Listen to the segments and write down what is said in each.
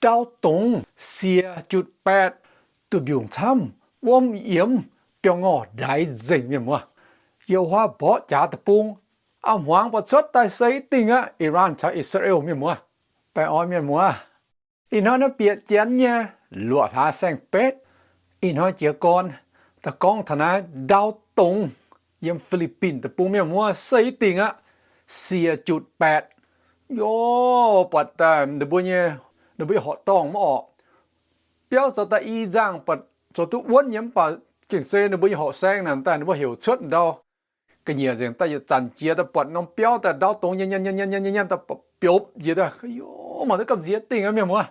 ndau dongz siec jutc baetc, duih mbiungc camv, wuom yiemx, biauv-ngorh ndaix nzengc, mienh muoz. Yiem wuov mborqv jaax deic-bung, a'hmuangx buatc cuotv daaih se dingh aqv, Iran caux I^saa^laa^en, mienh muoz. Baengh orn mienh muoz, ih hnoi naaiv bieqc Janx nyei luoqc hlaax saeng-betv, ih hnoi jiez gorn, da'gorngv taux naaiv ndau dongz yiem Fi^li^bin Deic-Bung, mienh muoz, se dingh aqv, siec jutc baetc. Yov, buatc daaih ninh mbuo nyei, ninh mbuo nyei horqc dorngh mv orqc, biauv zoux daaih i nzangh, buatc zoux duqv wuonv nyei, mv baac gengh se ninh mbuo nyei horqc saeng naaic daaih ninh mbuo heuc cuotv ndau ga'nyiec nzengc. Daaih yietc zanc jiex daaih buatc norm biauv daaih ndau dongz nyanc nyanc nyanc nyanc nyanc nyanc daaih biopv njiec daaih, yov, mangc duqv gamh nziex dingh aqv, mienh muoz.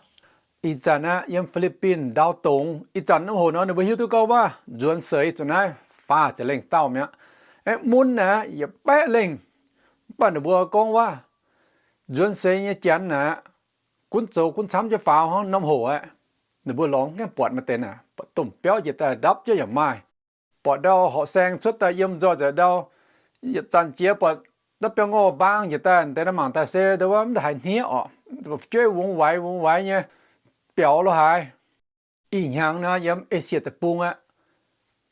Ih zanc aqv, yiem Fi^li^bin ndau dongz, ih zanc norm hoc nor ninh mbuo hiuv duqv gorngv waac nzuonx seix zuqc naaiv faah ziepc lengh dauh mi'aqv. Aeqv, mun naaic yietc baeqv lengh. Mv baac ninh mbuo gorngv waac nzuonx seix nyei Janx naaic, gunv zoux gunv camv jienv faaux hnangv norm hoc aqv. Ninh mbuo lorz mv gaengh buatc maaih deix naaic, buatc domh biauv njiec daaih ndapv jienv yaac maaih. Buatc ndau horqc saeng cuotv daaih yiem nzoih nzengc ndau, yietc zanc jiex buatc ndapv biauv-ngorh mbaang njiec daaih, deix naaiv mangc daaih se ndau wuov mv haiz hniev orqc, fu'jueiv wungx waix wungx waix nyei biaux lo haaix. Ih hnyangx naaiv yiem Esie Deic-Bung aqv,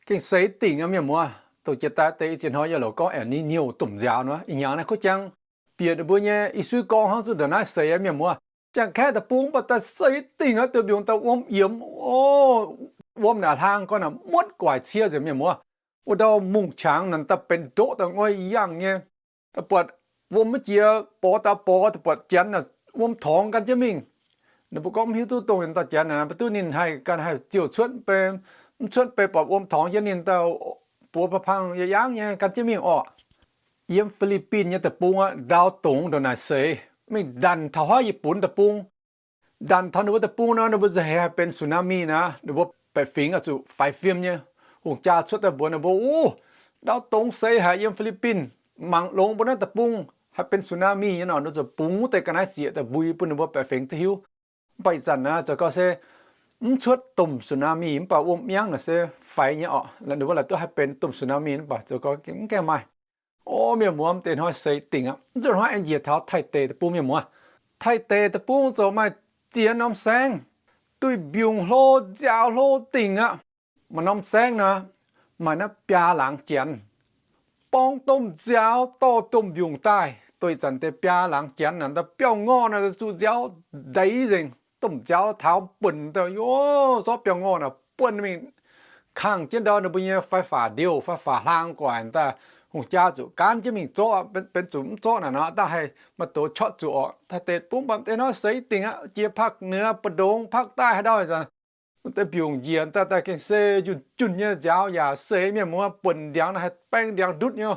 gengh seix dingh aqv, mienh muoz. Dongh jiex daaih deix i ziex hnoi yie loc gorngv El Niño domh nziaaux nor, ih hnyangx naaiv kuv jangx bieqc ninh mbuo nyei i suiv gorngv hnangv zuqc ndongc naaiv seix aqv, mienh muoz. Janx-Kaeqv Deic-Bung mv baac daaih seix dingh aqv, duih mbiungc daaih wuom yiemx, o, wuom naaic hlang gorn naaic muotv guaic cie nzengc, mienh muoz. Wuov ndau mungh qangx naaic daaih benx ndoqv daaih ngoi yangh nyei. Daaih buatc wuom maiv jiex, borx daaih borx, daaih buatc janx naaic wuom torngx gan jienv mingh. Ninh mbuo gorngv mv hiuv duqv dongh dauh janx naaic, mv baac duqv ninh haih gan haih ziouc cuotv bei, mv cuotv bei buatc wuom torngx jienv ninh daaih buoz pang-pang yaac yangv nyei gan jienv mingh orqc. Yiem Fi^li^bin nyei deic-bung aqv, ndau dongz ndongc naaic seix, mingh ndanc taux huaav Yietc Bunv deic-bung. Ndanc taux ninh mbuo deic-bung nor, ninh mbuo nza'heix haih benx tsunami naaic, ninh mbuo baeqc fingx oix zuqc faix fim nyei. Hungh jaa cuotv daaih mbuox ninh mbuo, Uv, ndau dongz seix haic yiem Fi^li^bin. Mangc longx mbuo naaiv deic-bung haih benx tsunami nyei nor, ninh zuqc bungx wuov deix ga'naaiv zieqc daaih mbui bun ninh mbuo baeqc fingx duqv hiuv. Mv baac ih zanc naaic zoux gau se mv cuotv domh tsunami, mv baac wuom miangv naaic se faix nyei orqc. Ninh mbuo laaic duqv haih benx domh tsunami, mv baac zoux gau mv gaengh maaih. O, mienh muoz, deix hnoi seix dingh aqv. Nzunc hnoi aengx njiec taux Taiv deic deic-bung, mienh muoz. Taiv deic deic-bung zoux maaih ziex norm saengv, duih mbiungc hlo, nziaaux hlo dingh aqv. Maaih norm saengv naaic, maaih naaiv biaa laangz janx, borngz domh nziaaux dorh domh mbiungc daaih. Dongh ih zanc deix biaa laangz janx naaic, daaih biauv-ngorh naaic zuqc nziaaux ndeic nzengc, domh nziaaux taux buonc daaih, yov, zorqv biauv-ngorh naaic buonv mingh kangh jienv ndau ninh mbuo nyei fai faax ndiouh, fai faax hlaang gu'nguaaic daaih. Hungh jaa zuqc gaanv jienv mingh zorqv, benx zuqc mv zorqv naaic nor, daaih haih maaih doz qotv zuqc orqc. Taiv deic-bung mv baac deix hnoi seix dingh aqv, jiex Pakv Nduov, Mbu'ndongx, Pakv Daaih haaix ndau, deix mbiungc njiec daaih, daaih gengh se njunh junh nyei nziaaux yaac seix, mienh muoz, buonc ndiangx naaic haih baeng ndiangx ndutv nyei.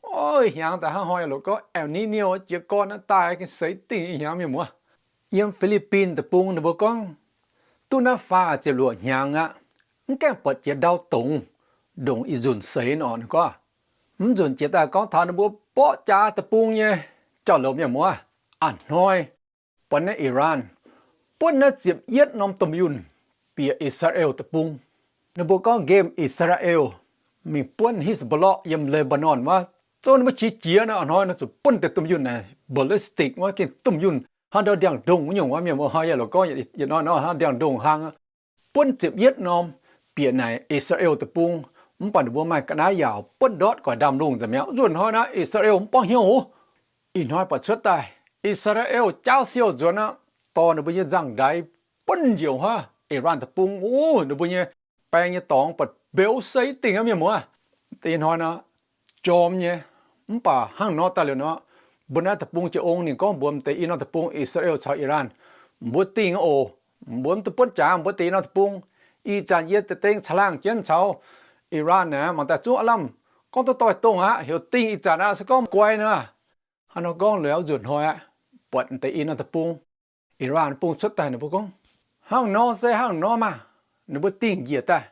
Ov, hnyangx daaih hnangv hnoi loc gorngv El Niño jiez gorn naaiv daaih gengh seix dingh ih hnyangx, mienh muoz. Yiem Fi^li^bin deic-bung ninh mbuo gorngv, duqv naaiv faah ziepc luoqc hnyangx aqv, mv gaengh buatc jiex ndau dongz ndongc ih nzunc seix nor. Ninh gorngv, mv nzunc jiex daaih gorngv taux ninh mbuo mborqv jaax deic-bung nyei jauv-louc, mienh muoz. A'hnoi buatc naaiv Iran buonv naaiv ziepc yietv norm domh yunh bieqc I^saa^laa^en deic-bung. Ninh mbuo gorngv nqemh I^saa^laa^en mingh buonv Hezbollah yiem Lebanon wuov, zoux ninh mbuo qiex jiez nor, a'hnoi nor zuqc buonv deix domh yunh naaic ballistic wuov, gengh domh yunh hnangv ndau ndiangx-ndongh wuov nyungc wuov, mienh muoz, hnoi yaac loc gorngv yietc hnoi nor hnangv ndiangx-ndongh hlang. Buonv ziepc yietv norm bieqc naaic I^saa^laa^en deic-bung. Mv baac ninh mbuo maaih ga'naaiv yaauc buonv ndortv guaix ndaamv-lungh nzengc mi'aqv. Nzunc hnoi naaiv I^saa^laa^en mv borngv hnyouv hoc. Ih hnoi buatc cuotv daaih, I^saa^laa^en jaauv siou nzuonx aqv, dorh ninh mbuo nyei nzangv-ndaix buonv njiec wuov Iran deic-bung. Uv, ninh mbuo nyei baeng nyei dorngx buatc mbeux seix dingh aqv, mienh muoz. Deix hnoi nor jorm nyei. Mv baac hnangv nor daaih liuz nor, mbuo naaiv deic-bung jiez ong ninh gorngv mbuox deix i norm deic-bung, I^saa^laa^en caux Iran, mbuo dingh oc. Mbuo mv dungx buonv jaax, mbuo deix i norm deic-bung. Ih zanc yie deix dengh caangh laangh jienv caux Iran naaic mangc daaih zungv aav lamh gorngv duqv doix-dongh aqv, heuc dingh ih zanc aqv, se gorngv guai nor. Hnangv nor gorngv liuz nzunc hnoi aqv, buatc deix i norm deic-bung, Iran bung cuotv daaih, ninh mbuo gorngv, hnangv nor se hnangv nor maah, ninh mbuo dingh njiec daaih,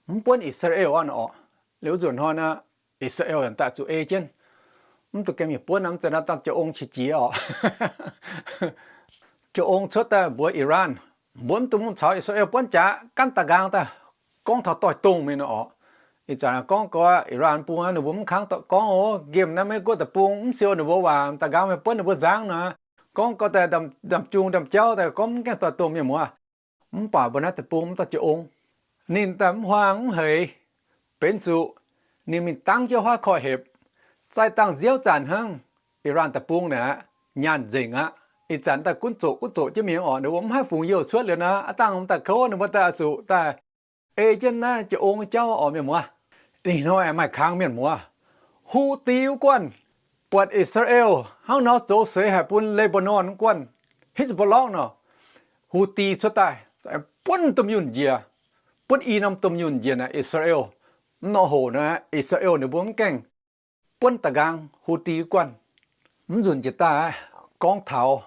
mv buonv I^saa^laa^en aqv nor orqc. Liuz nzunc hnoi nor, I^saa^laa^en daaih zuqc ei jienv, mv dungx gaengh mingh buonv, mv zeiz nor dangh jiez ong qiex jiez orqc. Jiez ong cuotv daaih mbuox Iran, mbuo mv dungx caux I^saa^laa^en buonv jaax, gaanv daaih nqaang daaih gorngv taux doix-dongh mingh nor orqc. Ih zanc gorngv gorx Iran bung, ninh mbuo mv kangv dorh gorngv oc, nqemh naaiv Meiv Guoqv deic-bung mv siou ninh mbuo waac, daaih nqaang mingh buonv ninh mbuo nzangv nor. gorngv gau daaih ndaamv-jung ndaamv-jauv daaih gorngv mv gaengh doix-domh mienh muoz. Mv baac mbuo naaiv deic-bung mv dauh jiu ong, ninh daaih mv huaang mv heix, benx zuqc ninh mingh dangv jienv huaav koiv-hepc, zaih dangh nziouv zanc hnangv. Iran deic-bung naaic nyaanh nzengc aqv. Ih zanc daaih gunv zoqc gunv zoqc jienv mingh orqc, ninh mbuo mv haih fungx youh cuotv liuz nor, aav dangh daaih kouv ninh mbuo daaih oix zuqc daaih ei jienv naaiv jiu ong jauv orqc mienh muoz. Ih hnoi maaih kangx mienh muoz, Houthi wuov guanh buatc I^saa^laa^en hnangv nor zoux seix haic bun Lebanon wuov guanh, Hezbollah nor, Houthi cuotv daaih buonv domh yunh njiec, buonv i norm domh yunh njiec naaic I^saa^laa^en. Mv norm hoc naaic I^saa^laa^en ninh mbuo mv gaengh buonv da'nqaang Houthi wuov guanh. Mv nzunc jiex daaih gorngv taux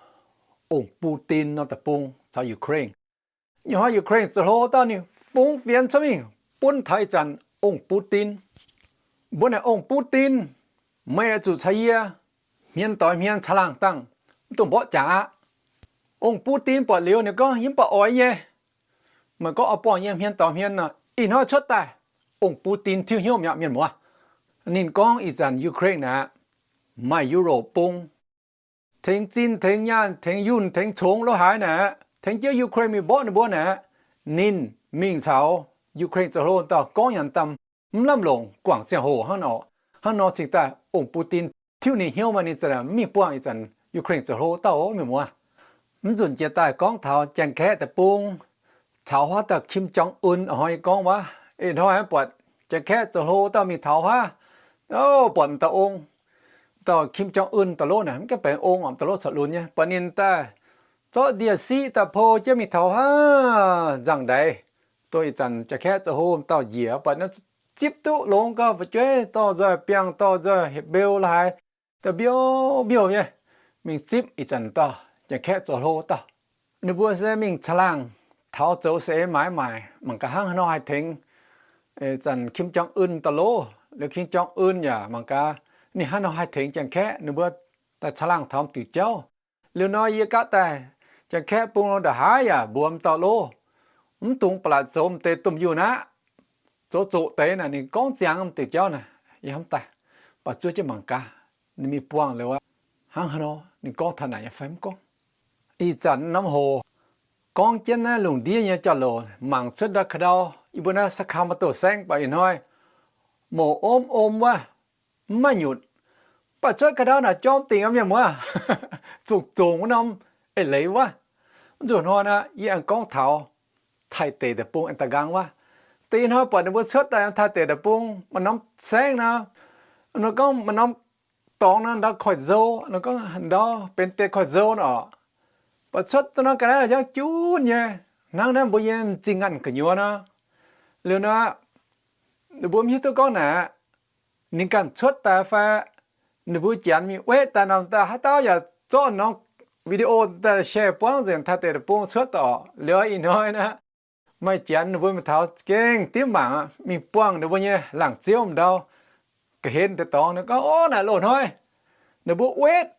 ong Putin norm deic-bung caux Ukraine. Ih hnoi Ukraine zoux hlo dauh ninh fungx fienx cuotv mingh bun taux ih zanc ong Putin. Mbuo naaic ong Putin, meih oix zuqc caux yie hmien doix hmien caangh laangh dangh, mv dungx mborqv jaax aqv. Ong Putin buatc liuz ninh gorngv, yie mv baac oix nyei. Meih gorngv oix buangh yie hmien doix hmien nor, ih hnoi cuotv daaih, ong Putin tiuv hnyouv mi'aqv mienh muoz. Ninh gorngv ih zanc Ukraine naaic maaih Europe bung tengx zinh tengx nyaanh tengx yunh tengx congx lo haaix naaic, tengx jienv Ukraine mingh mborqv ninh mbuo naaic, ninh mingh caux Ukraine zoux hlo dauh gorngv nyanc daaih mv lamh longc guangc ziangh hoc hnangv nor. Hnangv nor cingx daaih ong Putin tiuv ninh hnyouv maaih ninh za'naaic mv mingh buangh ih zanc Ukraine zoux hlo dauh mienh muoz. Mv nzunc jiex daaih gorngv taux Janx-Kaeqv deic-bung caux huaav dauh Kim Jong Un hnoi gorngv wuov. Ih hnoi buatc Janx-Kaeqv zoux hlo dauh mingh taux huaav, buatc m'dauh ong, dauh Kim Jong Un dauh lov naaic mv gaengh benx ong, m'dauh lov corc lunx nyei, buatc ninh daaih zorqv ndie-siqv daaih pou jienv mingh taux huaav nzangc ndaix. Dongh ih zanc Janx-Kaeqv zoux hlo dauh njiec buatc naaiv zipv duqv longx gau fu'jueiv, dorh nzoih biangh, dorh nzoih hepc mbeu la'haaix, da'mbiouv mbiouh nyei, mingh zipv ih zanc dauh Janx-Kaeqv zoux hlo dauh. Ninh mbuo se mingh caangh laangh taux zoux seix maaiz maaic mangc gaax hnangv haaix nor haih tengx zanc Kim Jong Un dauh lov, liuz Kim Jong Un yaac mangc gaax ninh hnangv haaix nor haih tengx Janx-Kaeqv. Ninh mbuo daaih caangh laangh taux m'diuc jauv. Liuz nor yie gaatv daaih Janx-Kaeqv bung lo nda'haav yaac mbuox m'dauh lov, mv dungx ba'laqc zoux m'deix domh yunh aqv. Zoux zoqc deix naaic ninh gorngv ziangx m'diuc jauv naaic, yie hnamv daaih, baac zuov jienv mangc gaax ninh mingh buangh liuz aqv, hnangv haaix nor ninh gorngv taux naaic nyei fai mv gorngv. Ih zanc norm hoc gorngv jienv naaiv lungh ndiev nyei jauv-louc mangc cuotv ndau ka'ndau, yie mbuo naaiv Sacramento saengv baac ih hnoi mouc om om wuov, mv maaih nyutc. Baac cuotv ka'ndau naaic jorm dingc aqv mienh muoz, zungh zungh wuov norm eix leiz wuov. Mv nzunc hnoi naaiv yie aengx gorngv taux Taiv deic deic-bung aengx da'nqaang wuov. Deix ih hnoi buatc ninh mbuo cuotv daaih Taiv deic deic-bung maaih norm saengv nor, ninh gorngv maaih norm dorngx nor ndau koiv-nzou, ninh gorngv ndau benx deix koiv-nzou nor. Baac cuotv daaih nor ga'naaiv jangv junv nyei, hnangv naaiv mbuo nyei m'zing nganh gu'nyuoz nor. Liuz nor, ninh mbuo mv hiuv duqv gorngv naaic, ninh ganh cuotv daaih fai ninh mbuo Janx mingh wetv daaih nor, daaih haaix dauh yaac zorqv norm video daaih share buangv nzengc Taiv deic deic-bung cuotv daaih orqc. Liuz ih hnoi naaiv maaih Janx ninh mbuo mingh taux gengh dimv mangc aqv, mingh buangh ninh mbuo nyei laangz ziouv m'ndau ga'hlen deix dorngx. Ninh gorngv, ov, naaic loz-hnoi ninh mbuo wetv,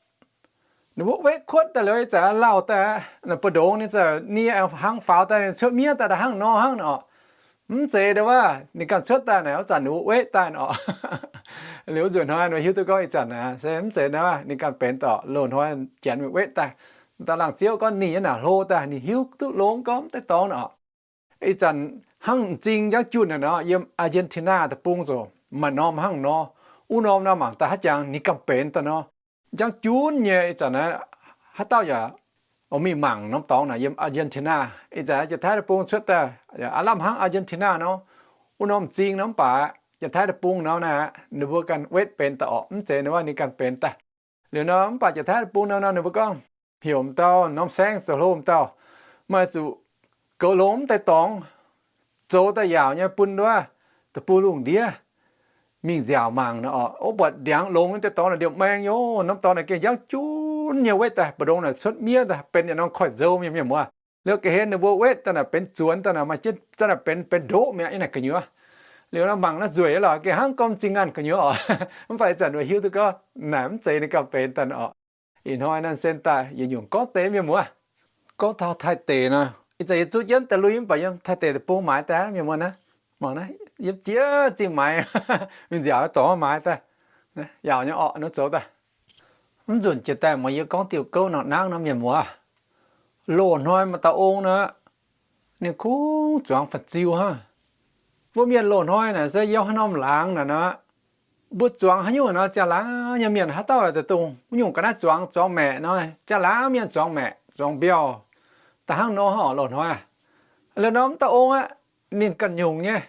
ninh mbuo wetv kuotv daaih liuz ih zanc lauh daaih, naaic mbu'ndongx ninh za'gengh nie hnangv faaux daaih, ninh cuotv miev daaih hnangv nor hnangv nor. Mv zeiz ndau wuov ninh ganh cuotv daaih naaic, wuov zanc ninh mbuo wetv daaih nor. Liuz wuov nzunc hnoi ninh hiuv duqv gorngv ih zanc naaic se mv zeiz ndau wuov ninh ganh benx dorh, loz-hnoi Janx mingh wetv daaih. Dauh laangz ziouv gorngv ninh nyei naaic hlo daaih, ninh hiuv duqv longx gorngv deix dorngx nor. Ih zanc hnangv m'zing njangv junh naaic nor, yiem Argentina deic-bung zoux maaih norm hnangv nor. Wuov norm nor mangc daaih haaix jangx ninh ganh benx daaih nor. Njangv junv nyei ih zanc naaiv, haaix dauh yaac oix mingh mangc norm dorngx naaic yiem Argentina. Ih zanc Janx-Taiv deic-bung cuotv daaih aav lamh hnangv Argentina nor. Wuov norm m'zing nor mv baac Janx-Taiv deic-bung nor naaic, ninh mbuo ganh wetv benx daaih orqc, mv zeiz nor ninh ganh benx daaih. Liuz nor mv baac Janx-Taiv deic-bung nor, ninh mbuo gorngv heuc m'dauh norm saengv zoux hlo m'dauh, maaih zuqc goux longx mv deix dorngx, zoux daaih yaauc nyei bun wuov deic-bung lungh ndiev mingh nziaauc mangc nor orqc. Ov, buatc ndiangx longx deix dorngx naaic ndiemh maeng, yov, norm dorngx naaic gengh njangv junv nyei wetv daaih, mbu'ndongx naaic cuotv miev daaih benx yietc norm koiv-nzou mienh, mienh muoz. Liuz ga'hlen ninh mbuo wetv daaih naaic benx zuonx daaih naaic, maaih jienv zanc naaic benx, benx ndoqv mi'aqv, yiem naaic gu'nyuoz. Liuz nor mangc naaiv nzueic lorqc, gengh hnangv gormx m'zing nganh gu'nyuoz orqc. Mv baac ih zanc mbuo hiuv duqv gorngv naaic mv zeiz ninh ganh benx daaih orqc. Ih hnoi naaiv sen daaih yietc nyungc gorngv deix mienh muoz. Gorngv taux Taiv deic nor, ih zanc yie zuqv jienv daaih lui mv baac yiem Taiv deic deic-bung maaiz daaih mienh muoz naaiv. Mangc naaiv, yiem jiex zingh maaiz, mingh nziaauc dorngx maaiz daaih. Yaauc nyei orqc, nor zoux daaih. Mv nzunc jiex daaih muonz yie gorngv diuh gouv nangh nangv nor, mienh muoz, loz-hnoi maaih dauh ong nor, ninh kungx zuangx fanh-ziu hnangv. Mbuo mienh loz-hnoi naaic se yiem haaix norm laangz naaic nor, mbuo zuangx haaix nyungc nor, ziangh laangz nyei mienh haaix dauh daaih dongh wuov nyungc ga'naaiv zuangx, zuangx maeqc nor, ziangh laangz mienh zuangx maeqc, zuangx mbiauh, da'hnangv nor hnangv loz-hnoi. Liuz nor mv dauh ong aqv, ninh ganh nyungc nyei,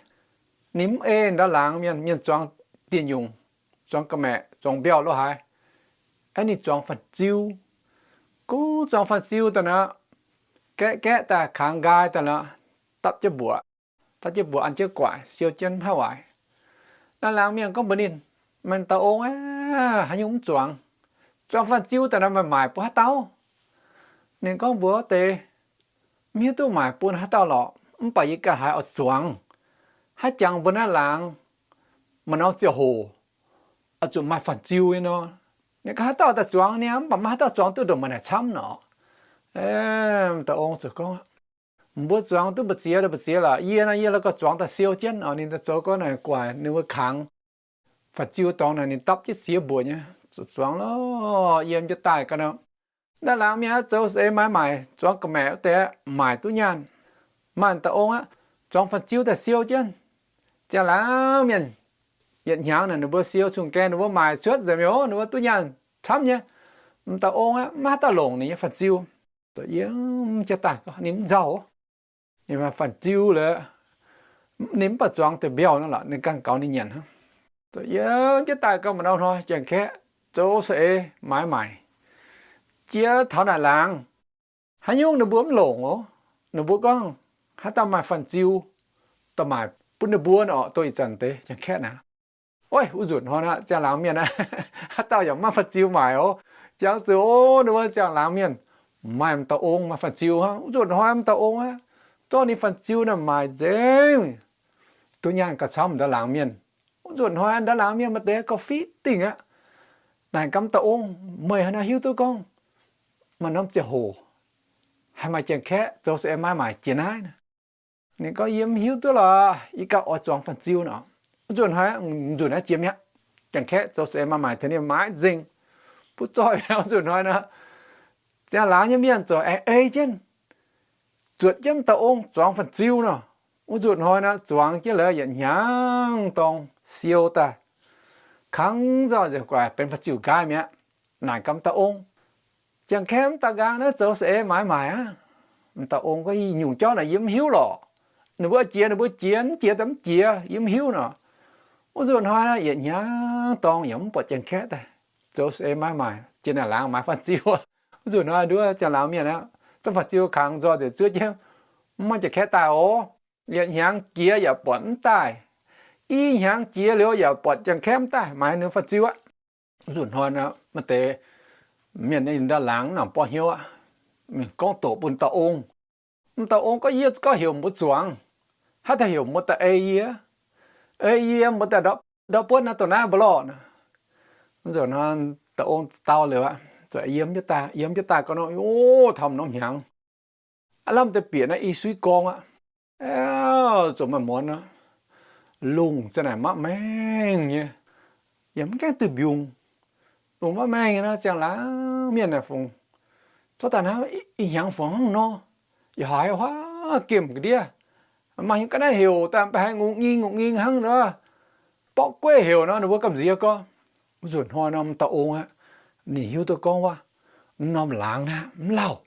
ninh mv ei ndau laangz mienh, mienh zuangx dieh nyungc, zuangx ga'maeqc, zuangx mbiauh lo haaix, aeqv, ninh zuangx fanh-ziu. Kungx zuangx fanh-ziu daaih nor, gaeqv gaeqv daaih kangx nqaai daaih nor, dapv jienv mbuoqc, dapv jienv mbuoqc an jienv guaaic, siou jienv mv haih waaic. Naaiv laangz mienh gorngv mbuox ninh, Meih dauh ong aav, haaix nyungc mv zuangx? Zuangx fanh-ziu daaih nor meih maaic bun haaix dauh? Ninh gorngv mbuox wuov deix, Mv hiuv duqv maaic bun haaix dauh lorqc, mv baac yie ganh haiz oix zuangx. Haaix jangx mbuo naaiv laangz maaih norm ziangh hoc oix zuqc maaih fanh-ziu nyei nor, ninh gorngv haaix dauh daaih zuangx niaa, mv baac maiv haaix dauh zuangx duqv ndongc meih naaic camv nor. Dauh ong ziouc gorngv, Mbuo zuangx duqv mbu'ziex mbu'ziex lorqc. Yie nor, yie la'gorh zuangx daaih siou jienv. Ninh daaih zoux gorngv naaic guaaic ninh mbuo kangx fanh-ziu dorngx naaic, ninh dapv jienv ziex mbuoqc nyei zuqc zuangx lorqc, yiem jienv daaih ga'naaiv. Naaiv laangz mienh zoux saeng-eix maaiz maaic, zuangx ga'maeqc wuov deix maaic duqv nyaanh. Maaih dauh ong aqv, zuangx fanh-ziu daaih siou jienv. Ziangh laangz mienh yietc hnyangx naaic ninh mbuo siou cun gaeng ninh mbuo maaic cuotv nzengc mi'aqv, ninh mbuo duqv nyaanh camv nyei. M'dauh ong aqv, maiv haaix dauh longc ninh nyei fanh-ziu. Zoux yiem jienv daaih, ninh mv nzauh. Ninh maaih fanh-ziu liuz, ninh mv baac zuangx deix mbiauh nor lorqc, ninh ganh gaux ninh nyanc hnangv. Zoux yiem jienv daaih gauh maaih norm hnoi Janx-Kaeqv zoux saeng-eix maaiz maaic, jiex taux naaic laangz. Haaix nyungc ninh mbuo mv longc oc. Ninh mbuo gorngv haaix dauh maaih fanh-ziu daaih maaic bun ninh mbuo nor, dongh ih zanc deix Janx-Kaeqv naaic. Oix, wuov nzunc hnoi naaic ziangh laangz mienh aeqv, haaix dauh yaac maiv maaih fanh-ziu maaic oc. Jangx zuqc oc, ninh mbuo ziangh laangz mienh maaih m'dauh ong maaih fanh-ziu hnangv. Wuov nzunc hnoi m'dauh ong aqv, zorqv ninh fanh-ziu naaic maaic nzengc, duqv nyaanh gauh camv m'dauh laangz mienh. Wuov nzunc hnoi m'dauh laangz mienh maaih deix gauh fiqv dingh aqv. Naaic gaax m'dauh ong, Meih haaix nor hiuv duqv gorngv maaih norm ziangh hoc haih maaih Janx-Kaeqv zoux saeng-eix maaiz maaic jiex naaiv? Ninh gorngv, Yie mv hiuv duqv lorqc. Yie ganh oix zuangx fanh-ziu nor. Wuov nzunc hnoi, nzunc naaiv jiex mi'aqv. Janx-Kaeqv zoux saeng-eix maaiz maaic taux ninh maaiz nzengc, butv zoih. Wuov nzunc hnoi nor, ziangh laangz nyei mienh ziouc aengx ei jienv, zuotc jienv m'dauh ong zuangx fanh-ziu nor. Wuov nzunc hnoi nor, zuangx jienv lorqc, yietc hnyangx dorng siou daaih, kangv nzauh nzengc guaix benx fanh-ziu nqaai mi'aqv. Naaic gaax m'dauh ong, Janx-Kaeqv m'dauh nqaang naaiv zoux saeng-eix maaiz maaic aqv. M'dauh ong gorngv, Ih nyungc jauv naaic yie mv hiuv lorqc. Ninh mbuo jiex ninh mbuo jiex, mv jiex daaih mv jiex, yie mv hiuv nor. Wuov nzunc hnoi naaic yietc hnyangx dorng yaac mv buatc Janx-Kaeqv daaih zoux saeng-eix maaiz maaic, jiex naaic laangz maaiz fanh-ziu. Wuov nzunc hnoi nduov ziangh laangz mienh aqv, zorqv fanh-ziu kangx nzoih nzengc zuov jienv, mv maaih Janx-Kaeqv daaih oc. Yietc hnyangx jiex yaac buatc mv daaih. I hnyangx jiex liuz yaac buatc Janx-Kaeqv mv daaih maaiz ninh fanh-ziu aqv. Wuov nzunc hnoi naaic maaih deix mienh ninh ndau laangz nangc borqv hnyouv aqv. Mienh gorngv doqc bun m'dauh ong. M'dauh ong gorngv, Yie gorngv heuc mbuo zuangx, haaix dauh heuc mbuo daaih ei yie? Ei yie mbuo daaih ndortv buonv naaiv dongh naaiv mbuo lorqc nor. Wuov nzunc hnoi m'dauh ong dau liuz aqv, zuqc yiem jienv daaih, yiem jienv daaih gau nor, o, taux norm hnyangx, aav lamh deix bieqc naaiv i suiv gorngv aqv. Aav, zuqc maaih muonz nor, lungh za'naaic mapv maengh nyei, yaac mv gaengh duih mbiungc. Lungh mapv maengh nyei nor, ziangh laangz mienh naaic fungc, Zorqv daaih naaiv i hnyangx fungc hnangv nor, yaac haiz huaav gemh ga'ndiev. Maaih hnyouv ga'naaiv heuc daaih mv baac haiz ngongh nying ngongh nying hnangv nor, borqv gueiv heuc nor, ninh mbuo gamh nziex gorx. Wuov nzunc hnoi nor, m'dauh ong aqv, ninh hiuv duqv gorngv wuov, norm laangz naaiv mv lauh,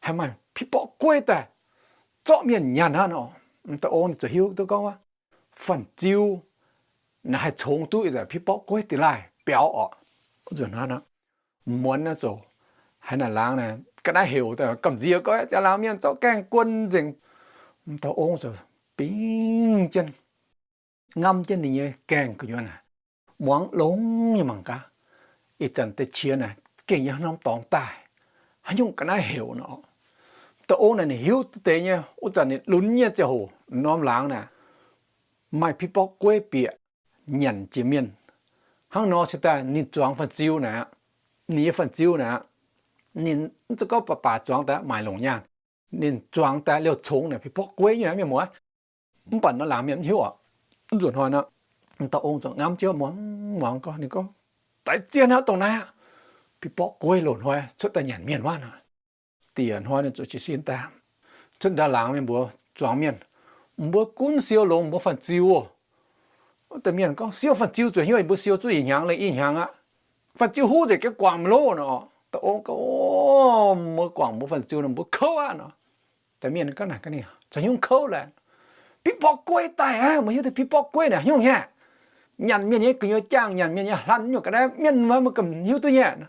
haih maaih piv-borqv gueiv daaih zorqv mienh nyanc aqv nor. M'dauh ong ninh ziouc hiuv duqv gorngv wuov, fanh-ziu naaiv haih congx duqv ih zanc piv-borqv gueiv dingh laaih biaux orqc. Wuov nzunc hnoi nor, muonz naaiv zoux haaix naaic laangz naaic ga'naaiv heuc daaih gamh nziex gorx, ziangh laangz mienh zorqv gaengh guon nzengc. M'dauh ong ziouc bingv jienv, ngamv jienv ninh nyei gaengh gu'nyuoz naaic, muangx longx nyei mangc gaax, ih zanc deix qiex naaic gengh yiem norm dorngx daaih, haaix nyungc ga'naaiv heuc nor. M'dauh ong naaic ninh hiuv duqv deix nyei, wuov zanc ninh lunx nyei ziangh hoc norm laangz naaic maaih piv-borqv gueiv bieqc nyanc jiex mienh. Hnangv nor se daaih ninh zuangx fanh-ziu naaic aqv, ninh nyei fanh-ziu naaic aqv, ninh mv zeiz gorngv baac baac zuangx daaih maaic longc nyaanh. Ninh zuangx daaih liouh congx naaic piv-borqv gueiv nyei mienh muoz. Mv baac norm laangz mienh mv hiuv orqc. Mv nzunc hnoi nor, m'dauh ong ziouc ngamv jienv muangx, muangx gorx, ninh gorngv, Daix zien aqv, dongh naaiv aqv. Pi-borqv Gueiv loz-hnoi cuotv daaih nyanc mienh wuov nor. Diex hnoi ninh zuqc jiez sin daaih, cuotv ndau laangz mienh mbuox zuangx mienh, mbuo gunv siou longx mbuo fanh-ziu oc. Deix mienh gorngv, siou fanh-ziu zuqc hnyouv, mbuo siou zuqc ih hnyangx lengh ih hnyangx aqv. Fanh-ziu huv nzengc, gengh guangc maiv loh nor. Da'ong gorngv, mbuo guangc mbuo fanh-ziu nor mbuo kouv aqv nor. Deix mienh gorngv naaic ga'naaiv, caux hnyouv kouv laeh. Pi-borqv Gueiv daaih aqv, meih hiuv duqv Pi-borqv Gueiv naaic hnyouv nyei? Nyanc mienh nyei gu'nyuoz jaangh, nyanc mienh nyei hlan nyungc ga'naaiv, mienh mbuo meih ganh hiuv duqv nyei.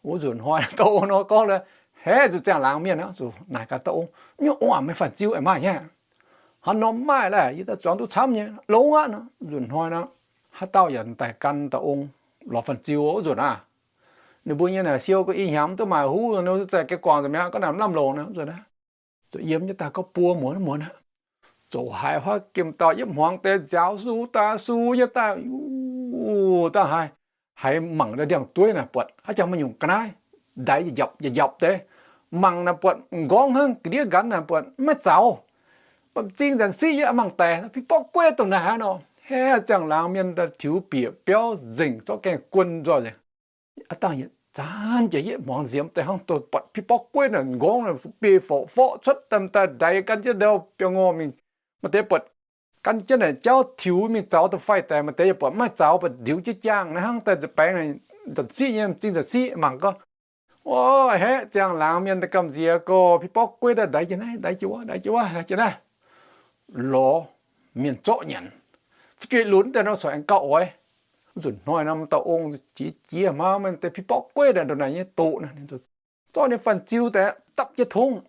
Wuov nzunc hnoi da'ong nor gorngv le, heh, zuqc ziangh laangz mienh aqv, zuqc naaic gaax da'ong, nyungc ong meih fanh-ziu aengx maaih nyei? Hnangv nor maaih laeh, yie daaih zuangx duqv camv nyei, longx aqv nor. Nzunc hnoi nor, haaix dauh yaac daic gan da'ong lorz fanh-ziu wuov nzunc aqv. Ninh mbuo nyei naaic siou ga'naaiv ih hnyangx mv duqv maaih huv, ninh mbuo zaih gengh guangc nzengc mi'aqv, gorngv naaic mv lamh longc nor nzunc aqv. Zuqc yiem nyei daaih gorngv buo muonz muonz aqv. Zoux haiz huaav gemh dauh yietv hmuangx deix nziaaux su daaih su nyei daaih, dangh haiz, haiz mangc ndau ndiangx-dueiv naaic buatc haaix jangx maaih nyungc ga'naaiv ndaix njapc njapc deix. Mangc naaic buatc m'nqorngv hnangv ga'ndiev nqanx naaic buatc maiv zaux. M'zing nzanc siqv yie mangc daic, Pi-borqv Gueiv dongh naaic hnangv nor. Heh, ziangh laangz mienh daaih tiux bieqc biauv nzengc, zorqv gaengh guon nzoih nzengc. Aav dangh yietc zanc jiex yietv hmuangx nziemx deix hnangv, dongh buatc Pi-borqv Gueiv naaic m'nqorngv naaic biei forqv forqv cuotv daaih, m'daaih ndaix gan jienv ndau biauv ngorh mingh. Maaih deix buatc gan jienv naaic jauv tiux mingh zaux da'faih daaih, maaih deix yaac buatc maiv zaux, buatc ndiux jienv jaangh naaiv hnangv daaih nza'baengx nzanc siqv nyei, m'zing nzanc siqv mangc gorngv, o, heqv ziangh laangz mienh daaih gamh nziex gorx, Pi-borqv Gueiv daaih ndaix jiex naaiv, ndaix jiex wuov, ndaix jiex wuov, ndaix jiex naaiv. Lorz mienh zorqv nyanc. Fu'jueiv lunx daaih nor corc aengx gauh oix. Nzunc hnoi nor m'dauh ong jiex jiex hmauv mienh deix Pi-borqv Gueiv daaih ndongc naaic nyei doqc naaic, zorqv ninh fanh-ziu daaih dapv jienv tongv,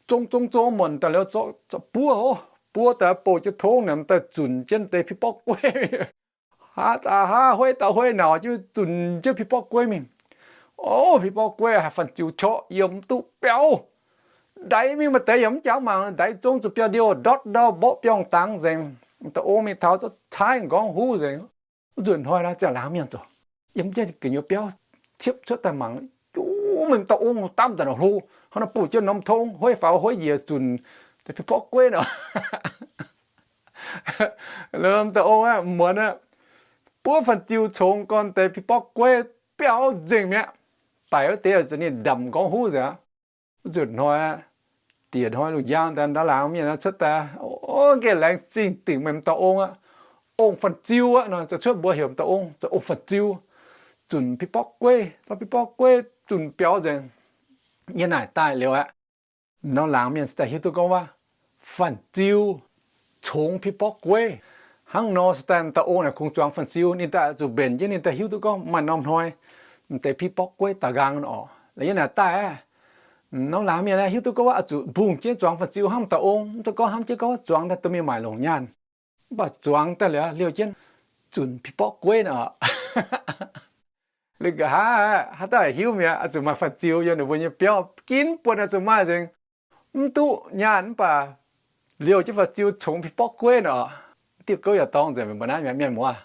zong zong zong muonc daaih liuz zorqv buov, buov daaih bouh jienv tongv naaic daaih zunc jienv deix Pi-borqv Gueiv. Haav daaih haav, hueiv daaih hueiv, nauc jienv zunc jienv Pi-borqv Gueiv mingh. O, Pi-borqv Gueiv haiz fanh-ziu qorqv yiem mv duqv biauv. Ndaix mingh maaih deix yaac mv jangx mangc, ndaix zong zuqc biauv-ndiouh ndortv ndau mborqv biauv dangx nzengc. M'dauh ong mingh taux zorqv caaiv m'nqorngv huv nzengc. Nzunc hnoi naaiv ziangh laangz mienh zoux yiem jienv gu'nyuoz biauv ciepv cuotv daaih mangc, juv, m'dauh ong damv daaih norqc hlo, hnangv naaiv bouh jienv norm tongv, hueiv faaux hueiv njiec zunc deix Pi-borqv Gueiv nor. M'dauh ong aqv, muonz aqv, buov fanh-ziu congx gorn deix Pi-borqv Gueiv biauv nzengc mi'aqv. Daic wuov deix zuqc ninh ndamc m'nqorngv huv nzengc aqv. Nzunc hnoi aqv, diex hnoi lungh njang daaih ndau laangz mienh cuotv daaih, o, gengh laengz zingh dingc meih m'dauh ong aqv. Ong fanh-ziu aqv nor, ziouc cuotv mbuox heuc m'dauh ong, ziouc ong fanh-ziu zunc Pi-borqv Gueiv, zorqv Pi-borqv Gueiv zunc biauv nzengc. Yie naaic daaih liuz aqv, norm laangz mienh daaih hiuv duqv gorngv waac, fanh-ziu congx Pi-borqv Gueiv. Hnangv nor se daaih m'dauh ong naaic kungx zuangx fanh-ziu, ninh daaih zuqc mbenc jienv, ninh daaih hiuv duqv gorngv maaih norm hnoi m'deix Pi-borqv Gueiv daux nqaang oc. Laaix yie naaic daaih aqv, norm laangz mienh hiuv duqv gorngv waac oix zuqc mbungh jienv zuangx fanh-ziu hnangv m'dauh ong, mv duqv gorngv hnamv jienv gorngv zuangx daaih duqv mingh maaic longc nyaanh. Mv baac zuangx daaih liuz liouh jienv zunc Pi-borqv Gueiv nor. Liuz nqa'haav, haaix dauh hiuv mi'aqv, oix zuqc maaih fanh-ziu yiem ninh mbuo nyei biauv, ginv buonc oix zuqc maaih nzengc. Mv duqv nyaanh mv baac liouh jienv fanh-ziu congx Pi-borqv Gueiv nor. Diuh gouv yaac dorngx nzengc, mbuo naaiv mienh muoz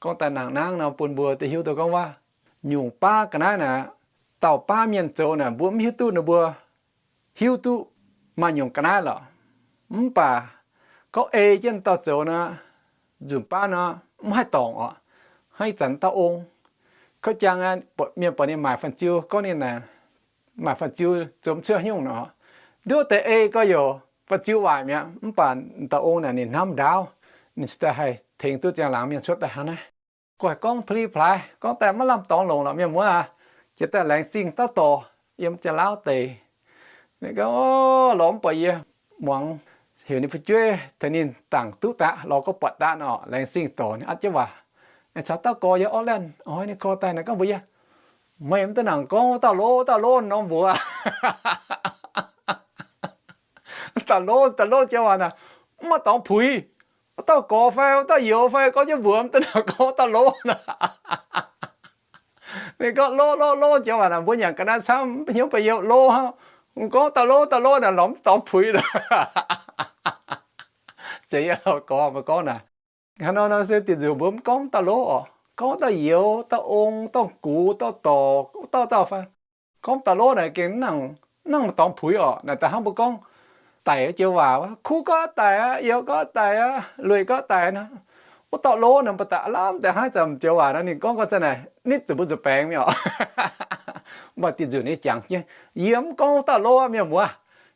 gorngv daaih nangh nangv nor bun mbuo deix hiuv duqv gorngv waac, nyungc baav ga'naaiv naaic, dauh baav mienh zoux naaic mbuo mv hiuv duqv ninh mbuo hiuv duqv maaih nyungc ga'naaiv lorqc. Mv baac gorngv ei jienv dauh zoux nor, nzunc baav nor mv haih dorngc oc. Hnangv ih zanc dauh ong, kouv jang aqv, mienh buatc ninh maaic fanh-ziu, gorngv ninh naaic maaic fanh-ziu zoux mv cuotv nyungc nor, nduov deix ei gorx yoc, fanh-ziu waaic mi'aqv. Mv baac dauh ong naaic ninh hnamv ndaauv, ninh cingx daaih haih tengx duqv ziangh laangz mienh cuotv daaih hnangv naaiv. Goiv gorngv pa'li plaaix, gorngv daaih maiv lamh dorngx longc lorqc, mienh muoz aac. Jiex daaih laengz zingh dauh dorc yiem Janx-Laauv deic. Ninh gorngv, lorz mv buatc yie, muangx heuc ninh fu'jueiv tengx ninh dangc duqv daqv, lorz gorngv buatc daqv nor, laengz zingh dorc ninh atv jienv waac. Aengx caux dauh gorx yiem Auckland oix ninh gorx daaih naaic gorngv mbuox yie, meih mv daaih nangc gorngv dauh lov, dauh lov norm mbuox. Dauh lov, dauh lov jiex waac naaic, mv maaih dorngx puix. Wuov dauh gorx fai wuov dauh youz fai gorngv jienv mbuox mv daaih nangc gorngv dauh lov naaic. Ninh gorngv lov lov lov jiex waac naaic, mbuo nyanc ga'naaiv camv mv hnyouv ba'youh lov hnangv. Gorngv dauh lov dauh lov naaic lorz mv dorngx puix. Zeiz nyei, gorx mbuo gorngv naaic. Hnangv nor nor se diec nzuqc mbuo mv gorngv dauh lov oc, gorngv dauh youz, dauh ong, dauh gux, dauh dorc, dauh dauh fai. Gorngv dauh lov naaic gengh nangc, nangc dorngx puix oc. Naaic daaih hnangv mbuo gorngv daic joux waac, kuv gorngv daic aqv, youz gorngv daic aqv, lueic gorngv daic nor, wuov dauh lov naaic mbuo daaih lamh deix hnangv zanc joux waac nor ninh gorngv gorngv zanc naaic nitv zuqc mbuo nzuih baengx mi'aqv oc. Mv baac diuh nzunc ninh jangx jienv, Yie mv gorngv wuov dauh lov, mienh muoz.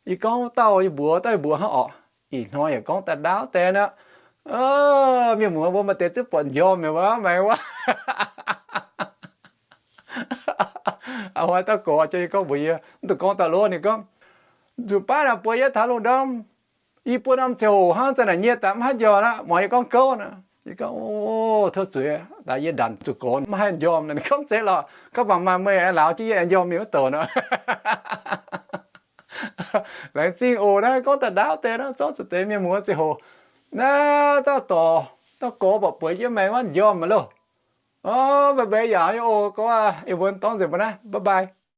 Yie gorngv wuov dauh yie mbuox, dauh yie mbuox hnangv orqc. Ih hnoi yaac gorngv daaih ndaauv deix nor. Mienh muoz, mbuo maaih deix zungv buatc njormh mi'aqv, maengx wuov. A'hnoi dauh gorx jiex gorngv mbuox yie, mv dungx gorngv dauh lov. Ninh gorngv, Nzunc baav naaic bueix yie taux lungh ndorm, yie buo norm ziangh hoc hnangv zanc naaic nyie daaih mv haih njormh aqv, muangx yie gorngv gouv nor. Yie gorngv, O, tov zuiz, daaih yie ndanc zuqc gorx mv haih njormh. Ninh gorngv, Zeiz lorqc, gorngv bangc maaih meih lauz jienv yie njormh mingh wuov douc nor. Laengz zingh oc. Naaiv gorngv daaih ndaauv deix nor, zorqv zuqc deix, mienh muoz, ziangh hoc naaiv dauh dorc, dauh gorx baac bueix jienv maengx wuov njormh maiv loh. O, mbeix mbeix yaac yie oc, gorngv aqv, yie mbuo dorngv nzengc mbuo naaiv, bye bye.